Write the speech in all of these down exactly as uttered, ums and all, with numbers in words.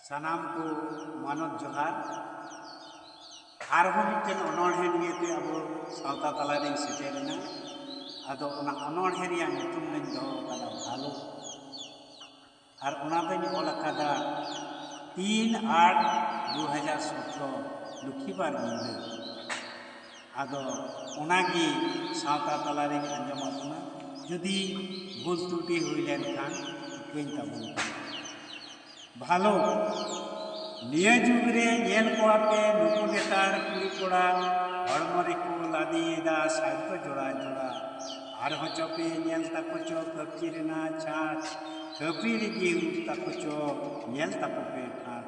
ᱥᱟᱱᱟᱢ ᱠᱚ ᱢᱟᱱᱚᱛ ᱡᱚᱦᱟᱨ᱾ ᱟᱨᱦᱚᱸ ᱢᱤᱫᱴᱮᱱ ᱚᱱᱚᱬᱦᱮ ᱱᱤᱭᱮᱛᱮ ᱟᱵᱚ ᱥᱟᱶᱛᱟ ᱛᱟᱞᱟᱨᱤᱧ ᱥᱮᱴᱮᱨ ᱮᱱᱟ᱾ ᱟᱫᱚ ᱚᱱᱟ ᱚᱱᱚᱬᱦᱮ ᱨᱮᱭᱟᱜ ᱧᱩᱛᱩᱢ ᱞᱤᱧ ᱫᱚᱦᱚ ᱟᱠᱟᱫᱟ ᱵᱷᱟᱞᱚ᱾ ᱟᱨ ᱚᱱᱟ ᱫᱚᱧ ᱚᱞ ᱟᱠᱟᱫᱟ ᱛᱤᱱ ᱟᱴ ᱫᱩ ᱦᱟᱡᱟᱨ ᱥᱚᱛᱨᱚ, ᱞᱚᱠᱠᱷᱤᱵᱟᱨ ᱧᱤᱫᱟᱹ᱾ ᱟᱫᱚ ᱚᱱᱟᱜᱮ ᱥᱟᱶᱛᱟ ᱛᱟᱞᱟᱨᱤᱧ ᱟᱸᱡᱚᱢ ᱟᱵᱚᱱᱟ᱾ ᱡᱩᱫᱤ ᱵᱷᱩᱞ ᱛᱨᱩᱴᱤ ᱦᱩᱭ ᱞᱮᱱᱠᱷᱟᱱ ᱤᱠᱟᱹᱧ ᱛᱟᱵᱚᱱ ᱯᱮ᱾ ᱵᱷᱟᱞᱚ, ᱱᱤᱭᱟᱹ ᱡᱩᱜᱽ ᱨᱮ ᱧᱮᱞ ᱠᱚᱣᱟ ᱯᱮ ᱱᱩᱠᱩ ᱱᱮᱛᱟᱨ ᱠᱩᱲᱤ ᱠᱚᱲᱟ ᱦᱚᱲᱢᱚ ᱨᱮᱠᱚ ᱞᱟᱫᱮᱭᱮᱫᱟ ᱥᱟᱨᱯ ᱡᱚᱲᱟ ᱡᱚᱲᱟ᱾ ᱟᱨᱦᱚᱸ ᱪᱚ ᱯᱮ ᱧᱮᱞ ᱛᱟᱠᱚ ᱪᱚ ᱠᱟᱹᱯᱪᱤ ᱨᱮᱱᱟᱜ ᱪᱷᱟᱸᱪ, ᱠᱟᱹᱯᱤ ᱨᱮᱜᱮ ᱩᱵ ᱛᱟᱠᱚ ᱪᱚ ᱧᱮᱞ ᱛᱟᱠᱚ ᱯᱮ ᱴᱷᱟᱸᱪ᱾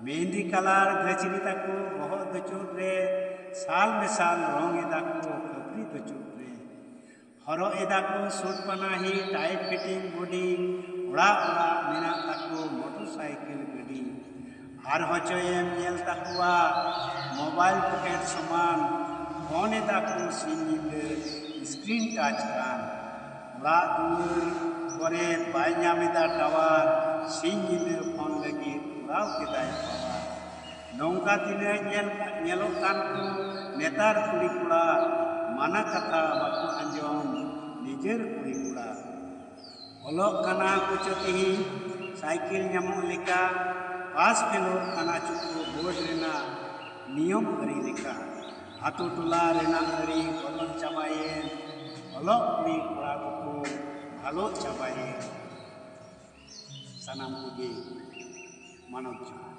ᱢᱮᱦᱮᱱᱫᱤ ᱠᱟᱞᱟᱨ ᱜᱷᱟᱹᱪᱨᱤ ᱛᱟᱠᱚ ᱵᱚᱦᱚᱜ ᱫᱚ ᱪᱩᱴ ᱨᱮ, ᱥᱟᱞ ᱢᱮᱥᱟᱞ ᱨᱚᱝ ᱮᱫᱟ ᱠᱚ ᱠᱟᱹᱯᱨᱤ ᱫᱚ ᱪᱩᱴ ᱨᱮ᱾ ᱦᱚᱨᱚᱜ ᱮᱫᱟ ᱠᱚ ᱥᱩᱴ ᱯᱟᱱᱟᱦᱤ, tight fitting body, ᱚᱲᱟᱜ ᱚᱲᱟᱜ ᱢᱮᱱᱟᱜ ᱛᱟᱠᱚ ᱢᱚᱴᱚᱨ ᱥᱟᱭᱠᱮᱞ ᱜᱟᱹᱰᱤ᱾ ᱟᱨᱦᱚᱸ ᱪᱚᱭᱮᱢ ᱧᱮᱞ ᱛᱟᱠᱚᱣᱟ ᱢᱳᱵᱟᱭᱤᱞ ᱯᱚᱠᱮᱴ ᱥᱚᱢᱟᱱ, ᱯᱷᱳᱱ ᱮᱫᱟ ᱠᱚ ᱥᱤᱧ ᱧᱤᱫᱟᱹ screen touch ᱜᱟᱱ᱾ ᱚᱲᱟᱜ ᱫᱩᱣᱟᱹᱨ ᱠᱚᱨᱮ ᱵᱟᱭ ᱧᱟᱢ ᱮᱫᱟ ᱴᱟᱣᱟᱨ, ᱥᱤᱧ ᱧᱤᱫᱟᱹ ᱯᱷᱳᱱ ᱞᱟᱹᱜᱤᱫ ᱩᱲᱟᱣ ᱠᱮᱫᱟᱭ ᱯᱟᱣᱟᱨ᱾ ᱱᱚᱝᱠᱟ ᱛᱤᱱᱟᱹᱜ ᱧᱮᱞ ᱧᱮᱞᱚᱜ ᱠᱟᱱ ᱠᱚ ᱱᱮᱛᱟᱨ ᱠᱩᱲᱤ ᱠᱚᱲᱟ, ᱢᱟᱱᱟ ᱠᱟᱛᱷᱟ ᱵᱟᱠᱚ ᱟᱸᱡᱚᱢ ᱱᱤᱡᱮᱨ ᱠᱩᱲᱤ ᱠᱚᱲᱟ᱾ ᱚᱞᱚᱜ ᱠᱟᱱᱟ ᱠᱚ ᱪᱚ ᱛᱤᱦᱤᱧ ᱥᱟᱭᱠᱮᱞ ᱧᱟᱢᱚᱜ ᱞᱮᱠᱟ, ᱯᱟᱥ ᱯᱷᱮᱞᱚᱜ ᱠᱟᱱᱟ ᱪᱚ ᱠᱚ ᱵᱳᱨᱰ ᱨᱮᱱᱟᱜ ᱱᱤᱭᱚᱢ ᱟᱹᱨᱤ ᱞᱮᱠᱟ᱾ ᱟᱛᱳ ᱴᱚᱞᱟ ᱨᱮᱱᱟᱜ ᱟᱹᱨᱤ ᱵᱚᱫᱚᱞ ᱪᱟᱵᱟᱭᱮᱱ, ᱚᱞᱚᱜ ᱠᱩᱲᱤ ᱠᱚᱲᱟ ᱠᱚᱠᱚ ᱟᱞᱚᱜ ᱪᱟᱵᱟᱭᱮᱱ᱾ ᱥᱟᱱᱟᱢ ᱠᱚᱜᱮ ᱢᱟᱱᱚᱛ ᱡᱚᱦᱟᱨ᱾